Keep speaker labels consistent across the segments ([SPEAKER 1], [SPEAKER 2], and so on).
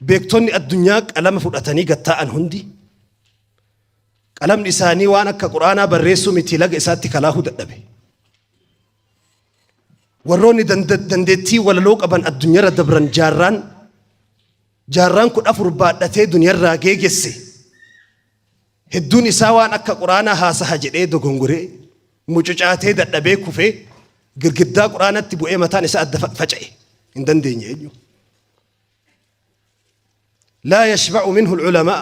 [SPEAKER 1] Beektonni addunyaa qalama fudhatanii gad taa'an hundi qalamni isaanii waan akka Qur'aanaa barreessuu miti laga isaatti kalaahuu dadhabe. Warroonni dandeettii walaloo qaban addunyaarra dabran jaarraan jaarraan 14 baadhatee duniyarraa geegesse. Hedduun isaa waan akka Qur'aanaa haasaha jedhee dogongoree mucucaatee dadhabee kufee girgiddaa Qur'aanatti bu'ee mataan isaa adda faca'e. Hin dandeenye eenyu. Laa yashba'u minhu al-ulamaa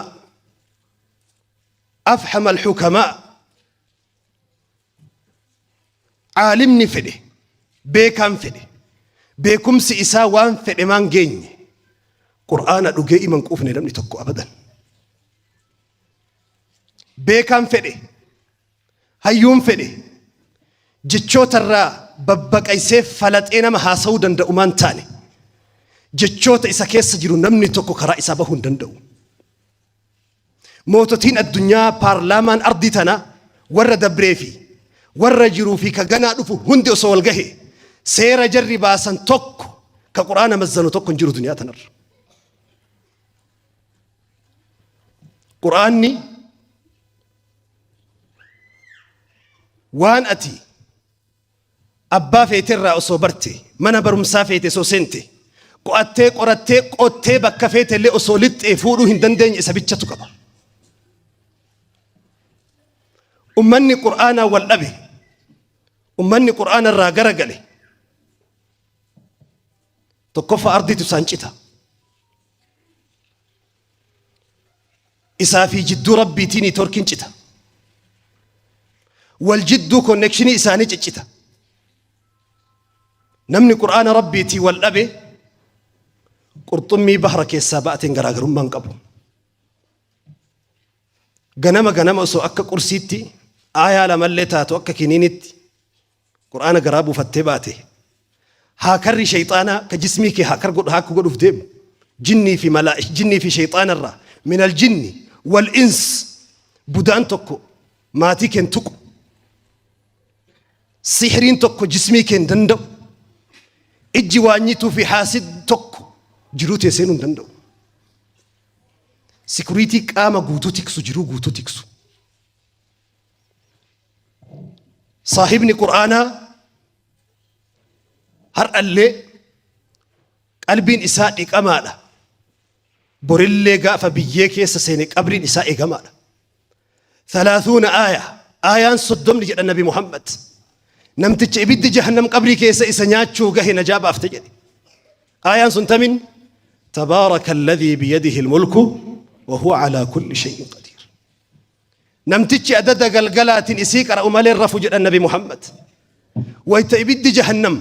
[SPEAKER 1] afhama al-hukamaa. Aalimni fedhe, beekaan fedhe, beekumsi isaa waan fedhe maan geenye, Qur'aana dhugee iman quufne namni tokko abadan. Beekaan fedhe, hayyuun fedhe, jechoota irraa babbaqaysee falaxee nama haasa'uu danda'u maan taane, jechoota isa keessa jiru namni tokko karaa isaa bahuu hin danda'u. Moototiin addunyaa paarlaamaan ardii tanaa warra dabree fi warra jiruu fi ka ganaa dhufu hundi osoo wal gahe seera jarri baasan tokko ka Qur'aana mazzanu tokko hin jiru duniyaa tanarra. Qur'aanni waan ati Abbaa feeterraa osoo barte, mana barumsaa feete osoo seente, qo'attee qorattee qottee bakka feetellee osoo lixxee fuudhuu hin dandeenye isa bichatu qaba. Ummanni Qur'aanaa wal dhabe, ummanni Qur'aana irraa garagale, tokkoffaa ardiitu isaan cita. Isaa fi jidduu Rabbiitii niitoorkiin cita. Wal jidduu konnekshinii isaanii ciccita. Namni Qur'aana Rabbiitii wal dhabe qurxummii bahra keessaa ba'ateen garaagarummaa hin qabu. Ganama ganama osoo akka qursiitti aayaa lamallee taatu akka kiniinitti Qur'aana garaa buufattee baate haakarri sheyxaanaa ka jismii kee haakar godhu haakku godhuuf deemu jinnii fi malaa jinnii fi sheyxaana irraa minal jinni wal ins budaan tokko maatii keen tuqu sihriin tokko jismii keen danda'u ijji waanyituu fi haasid tokko jiruu tee seenuu hin danda'u. Sikuriitii qaama guutuu tiksu jiruu guutuu tiksu. Saahibni Qur'aanaa har'allee qalbiin isaa dhiqamaadha. Borillee gaafa biyyee keessa seene qabriin isaa eegamaadha. Thalaathuuna aaya aayaan 30 jedha Nabi Muhammad. Namticha ibiddi jahannam qabrii keessa isa nyaachuu gahe najaa baafte jedhe. Aayaan sun tamin tabaaraka alladhii biyadihi almulku wa huwa alaa kulli shay'in qadiir. Namtichi adada galgalaatiin isii qara'u malee hin rafu jedhan Nabi Muhammad. Wayta ibiddi jahannam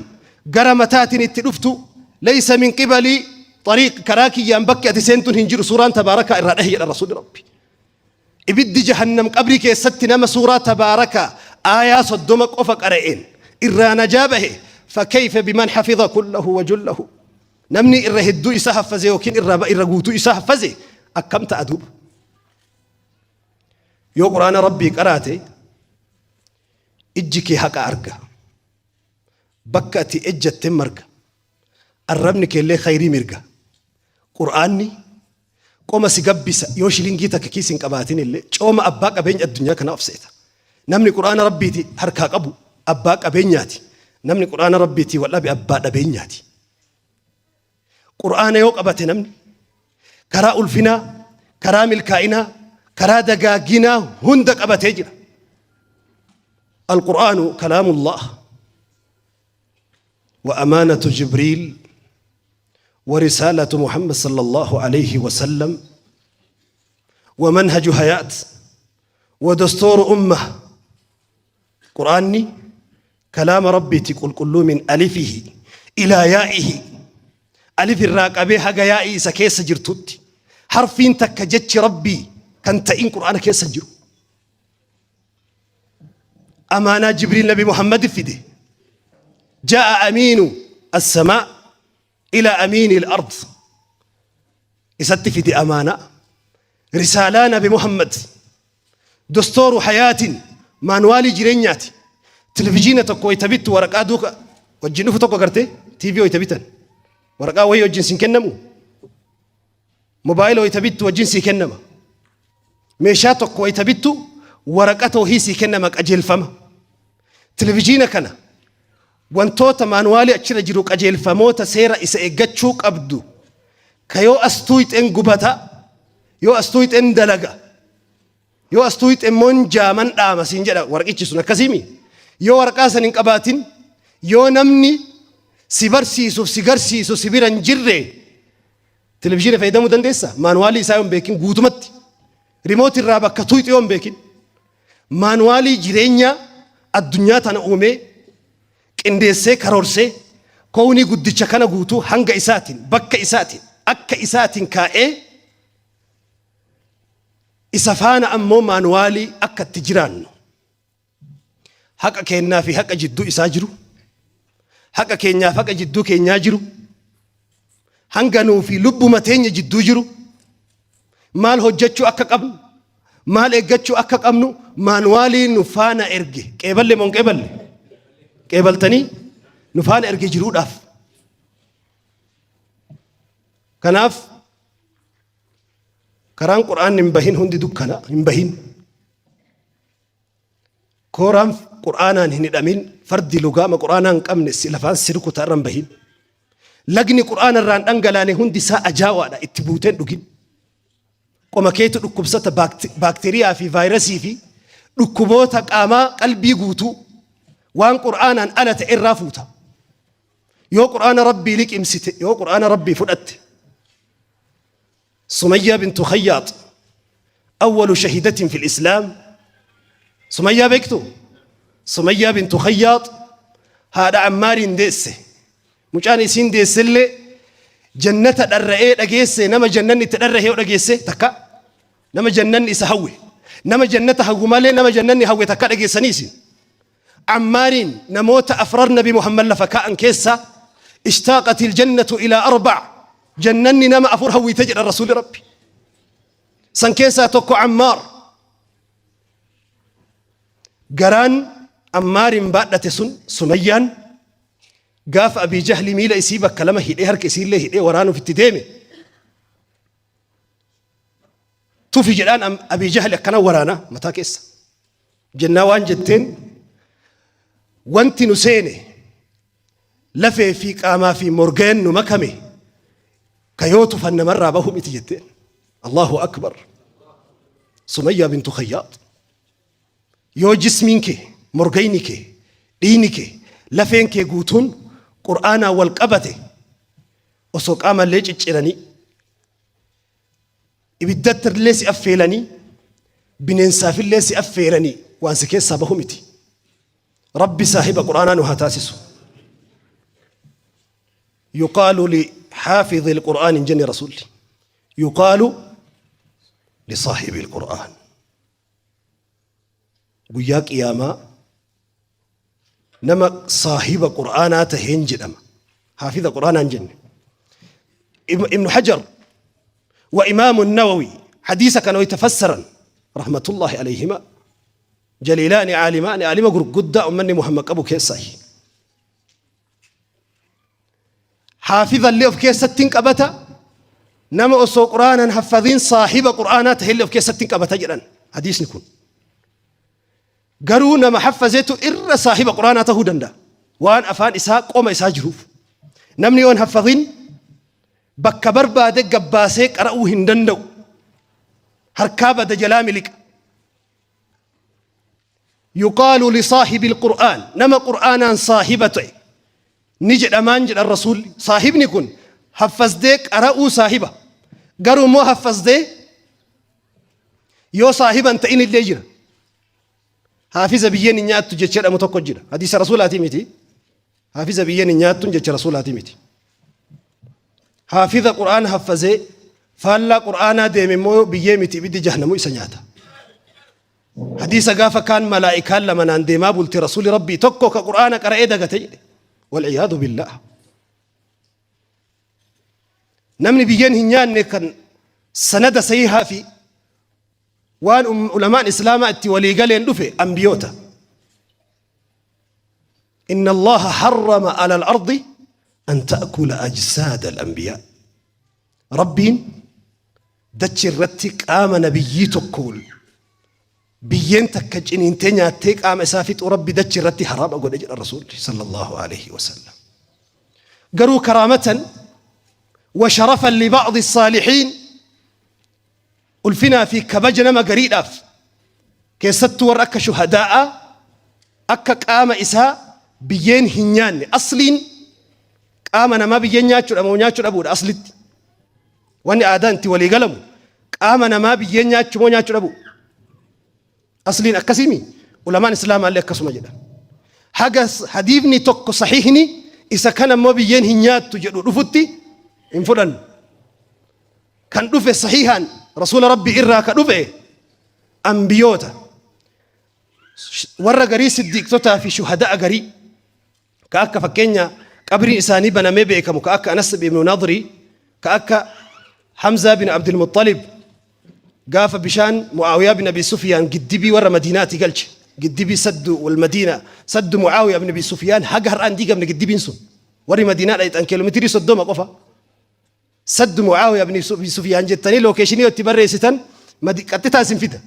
[SPEAKER 1] gara mataatiin itti dhuftu laysa min qibalii xariiq karaa kiyyaan bakki ati seentun hin jiru suuraan tabaarakaa irraa dhahi jedhan Rasuulli Rabbi. Ibiddi jahannam qabrii keessatti nama suuraa tabaarakaa aayaa 30 qofa qara'een irraa najaa bahe fakayfa biman hafiza kullahu wa jullahu. Namni irra hedduu isaa haffaze yookiin irra guutuu isaa haffaze akkam ta'a duuba. Yoo Qur'aana Rabbii qaraate ijji kee haqa arga. Bakka ati ejjatte marga. Arrabni keellee khayrii mirga. Qur'aanni qoma si gabbisa yoo shilingii takka kiis hin qabaatin illee cooma abbaa qabeenya addunyaa kanaa of seeta. Namni Qur'aana Rabbiiti harkaa qabu abbaa qabeenyaati. Namni Qur'aana Rabbiitii wal dhabe abbaa dhabeenyaati. Qur'aana yoo qabate namni karaa ulfinaa, karaa milkaa'inaa, karaa dagaaginaa hunda qabatee jira. Al-Qur'aanu kalaamullah wa amaanatu Jibriil wa risaalatu Muhammad sallallahu alayhi wa sallam wa manhaju hayaat wa dastuuru ummah. Qur'aanni kalaama Rabbiiti qulqulluu min alifihi ilaa yaa'ihi alif irraa qabee haga yaa'ii isa keessa jirtutti harfiin takka jechi Rabbii kan ta'in Qur'aana keessa hin jiru. Amaanaa Jibriil Nabi Muhammad fide. Jaa'a amiinu as-samaa ila amiini al-ard. Isatti fide amaanaa. Risaalaa Nabi Muhammad Dostooru hayaatiin maanuwaalii jireenyaati. Televizhiina tokko wayita bittu waraqaa duuka wajjin dhufu tokko agartee TV wayita bitan waraqaa wayii wajjin sin kennamu. Mobaayila wayita bittu wajjin sii kennama. Meeshaa tokko wayita bittu waraqata wahii sii kennama qajeelfama. Televizhiina kana wantoota maanuwaalii achirra jiru qajeelfamoota seera isa eeggachuu qabdu ka yoo as tuuyxeen gubata yoo as tuuyxeen dalaga yoo as tuuyxe immoo hin jaaman dhaama siin jedha warqichi sun akkasiimi. Yoo waraqaa san hin qabaatin yoo namni si barsiisuuf si garsiisu si bira hin jirre Televizhiina fayyadamuu dandeessaa? Maanuwaalii isaa yoo hin beekin guutumatti. Rimooti irraa bakka tuuxu yoo hin beekin. Maanuwaalii jireenyaa addunyaa tana uumee qindeessee karoorsee kownii guddicha kana guutuu hanga isaatiin bakka isaatiin akka isaatiin kaa'ee isa faana ammoo maanuwaalii akka itti jiraannu haqa keennaa fi haqa jidduu isaa jiru, haqa keenyaaf haqa jidduu keenyaa jiru, hanga nuu fi lubbuma teenya jidduu jiru, maal hojjechuu akka qabnu, maal eeggachuu akka qabnu maanuwaalii nu faana erge. Qeeballe moo hin qeeballe? Qeebaltanii nu faana erge jiruudhaaf. Kanaaf karaan Qur'aanni hin bahin hundi dukkana hin bahin. Kooraan Qur'aanaan hin hidhamin, fardi lugaama Qur'aanaa hin qabne si lafaan si rukuta irra hin bahin. Lagni Qur'aana irraan dhangalaane hundi isaa ajaawaadha itti buuteen dhugin. Qoma keetu dhukkubsata baakteeriyaa fi vaayirasii fi dhukkuboota qaamaa qalbii guutuu waan Qur'aanaan ala ta'e irraa fuuta. Yoo Qur'aana Rabbii liqimsite, yoo Qur'aana Rabbii fudhatte. Sumayyaa bintu Khayyaat awwalu shahidatin fil Islaam. Sumayyaa beektu? Sumayyaa bintu Khayyaat haadha Ammaariin deesse. Mucaan isiin deessellee jannata dharra'ee dhageesse nama jannanni itti dharra'ee dhageesse takka nama jannanni isa hawwe nama jannata hawwu malee nama jannanni hawwe takka dhageessanii isin. Ammaariin namoota afrar Nabi Muhammad lafa kaa'an keessaa ishtaaqatil jannatu ilaa arba'a jannanni nama afur hawwite jedha rasuulli rabbi. San keessaa tokko Ammaar. Garaan Ammaariin baadhate sun Sumayyaan gaafa Abii Jahli miila isii bakka lama hidhee harka isiillee hidhee waraanuuf itti deeme tufi jedhaan Abii Jahli akkana waraana mataa keessa. Jennaa waan jetteen wanti nu seene lafee fi qaamaa fi morgeen nu makame ka yoo tufan namarraa bahu miti jetteen. Allahu akbar. Sumayyaa bintu Khayyaat. Yoo jismiin kee, morgayni kee, dhiigni kee, lafeen kee guutuun Qur'aanaan wal qabate osoo qaamallee cicciranii Ibiddattillee si affeelanii, bineensaafillee si affeeranii waan si keessaa bahu miti. Rabbi saahiba Qur'aanaa nu haa taasisu. Yuqaalu li xaafidhi al-Qur'aan hin jenne Rasuulli. Yuqaalu li saahibi al-Qur'aan. Guyyaa qiyaamaa nama saahiba Qur'aanaa taheen jedhama. Haafiza Qur'aanaa hin jenne. Ibnu Hajar wa Imaamu Nawawi hadiisa kana wayta fassaran rahmatullahi alayhima jaliilaani caalimaani aalima gurguddaa ummanni Muhammad qabu keessaayi. Haafiza illee of keessatti hin qabata nama osoo Qur'aanan haffadhiin saahiba Qur'aanaa tahillee of keessatti hin qabata jedhan hadiisni kun. Garuu nama haffazetu irra saahiba Qur'aanaa tahuu danda'a. Waan afaan isaa qoma isaa jiruuf. Namni yoo hin haffadhin bakka barbaade gabbaasee qara'uu hin danda'u. Harkaa bada jalaa miliqa. Yuqaalu lisaahibil Qur'aan nama Qur'aanaan saahiba ta'e ni jedhamaan jedhan Rasuulli. Saahibni kun haffazdee qara'uu saahiba. Garuu immoo haffazdee yoo saahiba hin ta'in illee jira. Haafiza biyyeen hin nyaattu jecha jedhamu tokko jira. Hadiisa Rasuulaatii miti. Haafiza biyyeen hin nyaattuun jecha Rasuulaatii miti. Haafiza Qur'aana haffazee faallaa Qur'aanaa deeme immoo biyyee miti ibiddi jahnamu isa nyaata. Hadiisa gaafa kaan malaa'ikaan lama naan deemaa bulte Rasuuli Rabbii tokko ka Qur'aana qara'ee dagate jedhe. Wal'iyaadu billaah. Namni biyyeen hin nyaanne kan sanada sahihaa fi waan ulamaan islaamaa itti walii galeen dhufe ambiyoota. Inna Allaha harrama ala al-ardi an ta'kula ajsaada al-anbiyaa. Rabbiin Dachi irratti qaama nabiyyii tokkoon biyyeen takka ciniintee nyaattee qaama isaa fixuu Rabbi dachi irratti haraama godhe jedha Rasuulli sallallahu alaihi wasallam. Garuu karaamatan wa sharafan li ba'di saalihiin, ulfinaa fi kabaja nama gariidhaaf, keessattuu warra akka shuhadaa'aa, akka qaama isaa biyyeen hin nyaanne. Asliin qaama namaa biyyeen nyaachuudha moo nyaachuu dhabuudha? Aslitti wanni aadaan itti walii galamu qaama namaa biyyeen nyaachuu moo nyaachuu dhabuu? Asliin akkasiimi. Ulamaan islaamaallee akkasuma jedhan. Haga hadiifni tokko sahiihni isa kana immoo biyyeen hin nyaattu jedhu dhufutti hin fudhannu. Kan dhufe sahiihaan rasuula Rabbii irraa ka dhufe ambiyoota warra garii, siddiiqtotaa fi shuhada'a garii, ka akka fakkeenya qabriin isaanii banamee beekamu, ka akka Anas ibn Nadri, ka akka Hamzaa bin Abdulmuttalib, gaafa bishaan Mu'aawiyaa bin Abi Sufyaan giddibii warra Madiinaati galche, giddibii saddu wal Madiina, saddu Mu'aawiyaa bin Abi Sufyaan, haga har'aan diigamne giddibiin sun. Warri Madiinaa dhayxan kiiloomeetirii 30 qofa. Saddu Mu'aawiyaa bin Abi Sufyaan jettanii lookeeshinii itti barreessitan qaxxitaa isin fida.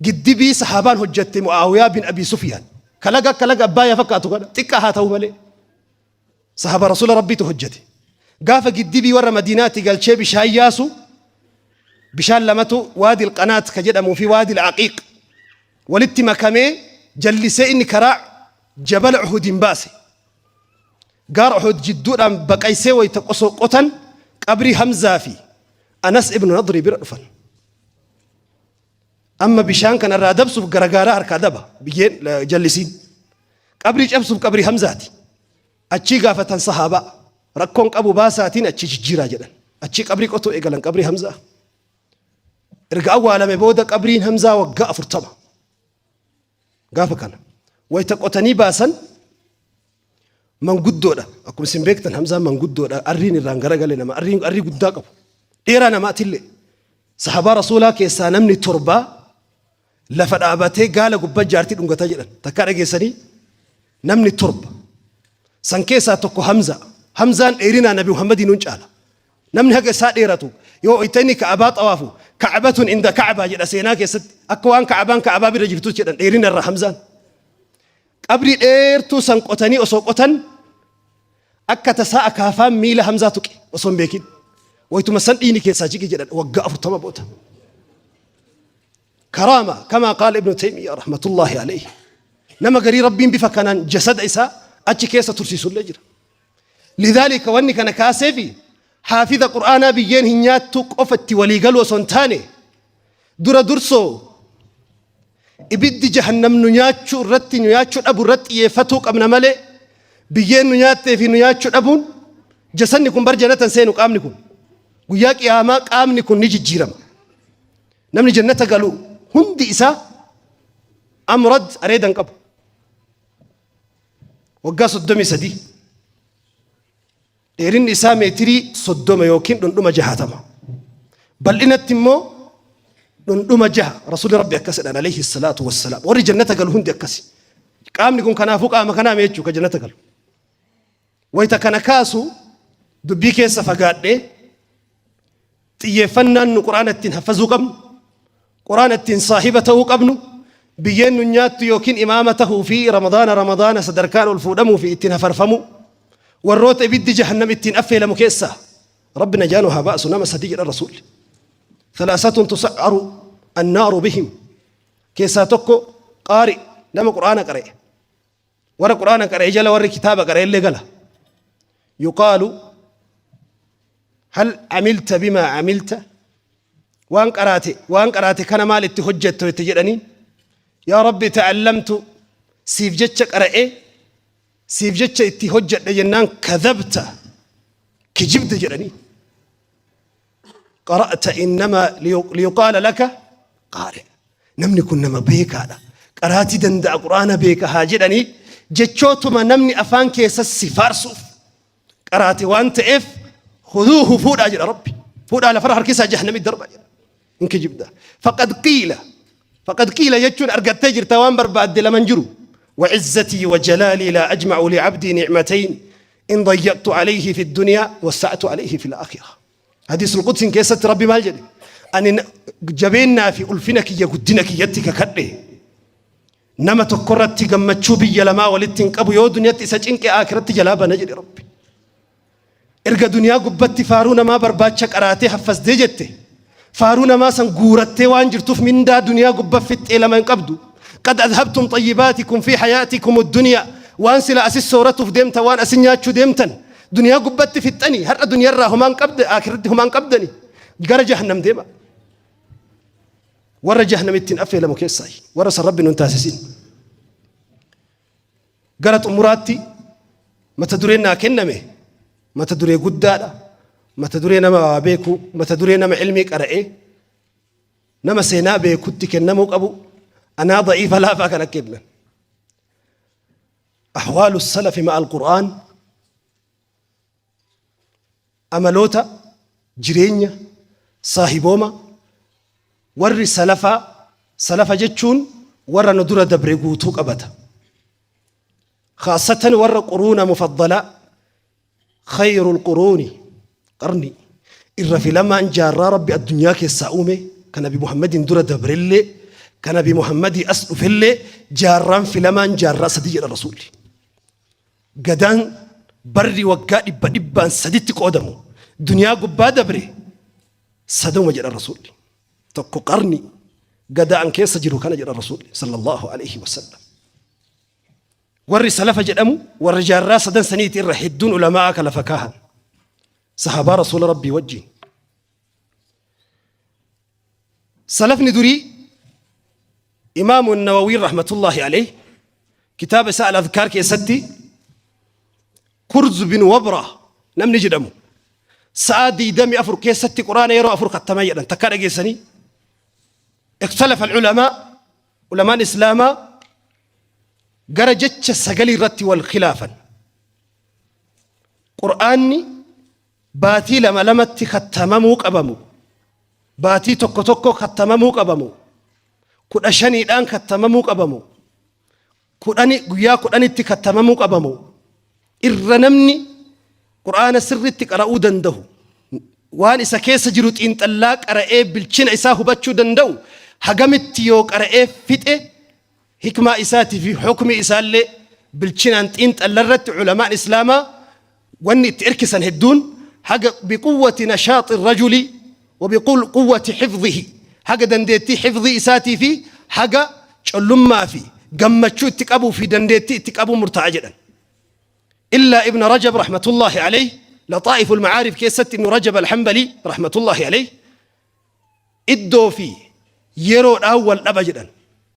[SPEAKER 1] Giddibii sahaabaan hojjatte Mu'aawiyaa bin Abi Sufyaan kalaga akka laga Abbaayyaa fakkaatu kana xiqqaa haa ta'u malee sahaaba rasuula Rabbiitu hojjete. Gaafa giddibii warra Madiinaatti galchee bishaan yaasu, bishaan lamatu, Waadil Qanaat ka jedhamuu fi Waadil Aqiiq, walitti makamee jallisee inni karaa jabala Uhudiin baase. Gaara Uhud jidduudhaan baqaysee wayta qosoo qotan qabrii Hamzaa fi Anas ibnu Nadrii bira dhufan. Amma bishaan kana irraa dabsuuf garagaaraa harkaa daba biyyeen jallisiin. Qabrii cabsuuf qabrii Hamzaati. Achii gaafatan sahaabaa. Rakkoon qabu baasaatiin achii jijjiiraa jedhan. Achii qabrii qotuu eegalan qabrii Hamzaa. Erga awwaalame booda qabriin Hamzaa waggaa 40. Gaafa kana wayita qotanii baasan manguddoodha. Akkuma isin beektan Hamzaan manguddoodha. Arriin irraan garagale nama arrii arrii guddaa qabu. Dheeraa namaatillee. Sahabaa rasuulaa keessaa namni torbaa lafa dhaabatee gaala gubbaa jaartii dhungataa jedhan. Takkaa dhageessanii? Namni torba. San keessaa tokko Hamza. Hamzaan dheerinaa Nabi Muhammadiin nun caala. Namni haga isaa dheeratu yoo itti inni Ka'abaa xawaafu, Ka'batun inda Ka'baa jedha seenaa keessatti, akka waan Ka'abaan Ka'abaa bira jirtu jedhan dheerina irra Hamzaan. Qabrii dheertuu san qotanii osoo qotan akka tasaa akaafaan miila Hamzaa tuqe osoo hin beekin. Wayituma san dhiini keessaa jige jedhan waggaa 40 booda. Karaama kamaa qaala Ibnu Taymiyaa rahmatullahi alayhi. Nama garii Rabbiin bifa kanaan jasada isaa achi keessa tursiisullee jira. Lidhaalika wanni kana kaaseefi haafiza Qur'aanaa biyyeen hin nyaattu qofa itti walii galuu osoo hin taane, dura dursoo ibiddi jahannam nu nyaachuu irratti, nu nyaachuu dhabu irratti xiyyeeffatuu qabna malee biyyeen nu nyaattee fi nu nyaachuu dhabuun, jasanni kun bar jannatan seenu. Qaamni kun guyyaa qiyaamaa qaamni kun ni jijjiirama. Namni jannata galu hundi isaa amrad areeda hin qabu. Waggaa 33, dheerinni isaa meetirii 30 yookiin dhundhuma 60, bal'inatti immoo dhundhuma 6. Rasuulli Rabbi akkas jedhan alayhi salaatu wassalaam. Warri jannata galu hundi akkasi. Qaamni kun kanaafuu qaama kanaa jechuu ka jannata galu. Wayita kana kaasu dubbii keessa fagaadhee, xiyyeeffannaan nu Qur'aana ittiin haffazuu qabnu, Qur'aana ittiin saahiba ta'uu qabnu, biyyeen nu nyaattu yookiin imaama tahuu fi Ramadaana Ramadaana sadarkaan ol fuudhamuu fi ittiin hafarfamuu, warroota ibiddi jahannam ittiin affeelamu keessaa Rabbi najaa nu haa baasu nama sadii jedhan Rasuulli. Thalaasatun tusa'aru annaaru bihim keessaa tokko qaari, nama Qur'aana qara'e. Warra Qur'aana qara'e jala warri kitaaba qara'e illee gala. Yuqaalu hal amilta bimaa amilta, waan qaraate kana maal itti hojjettu itti jedhanii, yaa Rabbi, ta'allamtu, siif jecha qara'e, siif jecha itti hojjedhe jennaan, kadhabta, kijibde jedhanii, qara'ta innamaa liyuqaala laka qaari, namni kun nama beekaadha, qaraatii danda'a, Qur'aana beeka haa jedhanii jechootuma namni afaan keessa si faarsuuf qaraate waan ta'eef, khuduuhu, fuudhaa jedha Rabbi, fuudhaa lafarra harkisaa jahannamii darba jedha. Hin kijibda. Faqad qiila, faqad qiila jechuun argattee jirta waan barbaadde laman jiru. وعزتي وجلالي لا أجمع لعبدي نعمتين إن ضيقت عليه في الدنيا وسعت عليه في الآخرة. حديث القدس كيست ربي maal jedhe? Ani jabeennaa fi ulfina kiyya guddina kiyyatti kakadhe. Nama tokkorratti gammachuu biyya lamaa walitti hin qabu yoo duniyatti isa cinqe aakiratti jalaa bana jedhe Rabbi. Erga duniyaa gubbatti faaruu namaa barbaacha qaraatee haffasdee jette faaruu namaa san guurattee waan jirtuuf mindaa duniyaa gubba fixxee lama hin qabdu. Qad adhabtum xayyibaatikum fi hayaatikum addunyaa waan sila asis sooratuuf deemtan waan asin nyaachuu deemtan duniyaa gubbatti fixxanii har'a duniyaarraa homaan qabda aakiratti homaan qabdani gara jahannam deema. Warra jahannamitti hin affeelamu keessaayi warra san Rabbi nun taasisin. Gara xumuraatti mata dureen naa kenname mata duree guddaadha. Mata duree nama waa beeku, mata duree nama ilmii qara'ee, nama seenaa beekutti kennamuu qabu. Anaa da'iifa laafaa kana kennan. Ahwaalu salafi ma'a al-Qur'aan amaloota jireenya saahibooma warri salafaa salafa jechuun warra nu dura dabre guutuu qabata. Khaasatan warra quruuna mufaddalaa khayrul quruuni qarni irra filamaan jaarraa Rabbi addunyaa keessaa uume kan Nabi Muhammadiin dura dabrellee kan Nabi Muhammadii as dhufellee jaarraan filamaan jaarraa sadii jedha Rasuulli. Gadaan barri waggaa dhibba dhibbaan saditti qoodamu duniyaa gubbaa dabre saduma jedha Rasuulli. Tokko qarni gadaan keessa jiru kana jedha Rasuulli sallallahu alaihi wasallam. Warri salafa jedhamu warra jaarraa sadan saniiti irra hedduun ulamaa ka lafa kaahan. Sahabaa Rasuula Rabbii wajjin. Salafni durii Imaamu Nawawiin rahmatullahi alayh kitaaba isaa Al-Adhkaar keessatti Kurz bin Wabra namni jedhamu sa'aa 24 keessatti Quraana yeroo afur kattama jedhan takkaa dhageessanii. Ikhtalafa al-ulamaa ulamaan Islaamaa gara jecha sagalii irratti wal khilaafan. Qur'aanni baatii lama lamatti kattamamuu qabamu, baatii tokko tokko kattamamuu qabamu, 15dhaan kattamamuu qabamu, kudhani guyyaa 10tti kattamamuu qabamu, irra namni Qur'aana sirritti qara'uu danda'u, waan isa keessa jiru xiinxallaa qara'ee bilchina isaa hubachuu danda'u, hagamitti yoo qara'ee fixe hikmaa isaatii fi hukmii isaallee bilchinaan xiinxalla irratti ulamaan islaamaa wanni itti erkisan hedduun haga biquwwati nashaaxi rajuli wa biquwwati xifdhihi haga dandeettii xifdhii isaatii fi haga collummaa fi gammachuu itti qabuu fi dandeettii itti qabuu murtaa'a jedhan. Illaa Ibn Rajab rahmatullahi alayhi Laxaa'iful Macaarif keessatti Ibn Rajab al-Hanbali rahmatullahi alayhi iddoo fi yeroodhaan wal dhaba jedhan.